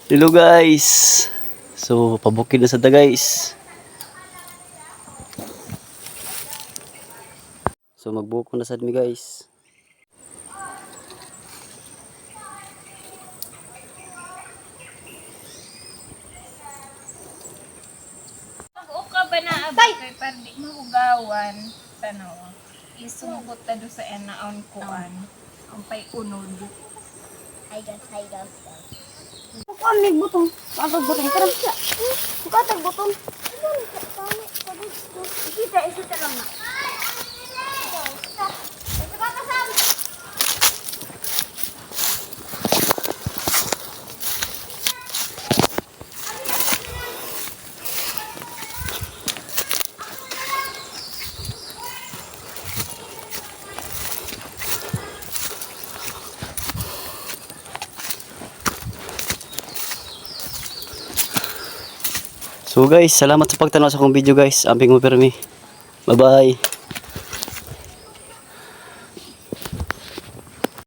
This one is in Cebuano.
Hello, guys. So pabukid na sa ta, guys. So magbuko na sad mi, guys. Mag-uka ba na abay kay para di mahugawan tanaw. Isungkot ta do sa enaon kuan. Ang pay unod. Hi guys, hi guys, guys. Kukuha may butong. Kuha butong. Tara. Kukuha tag butong. Isita, isita lang na. So guys, salamat sa pagtanaw sa akong video, guys. Amping mo permi. Bye bye.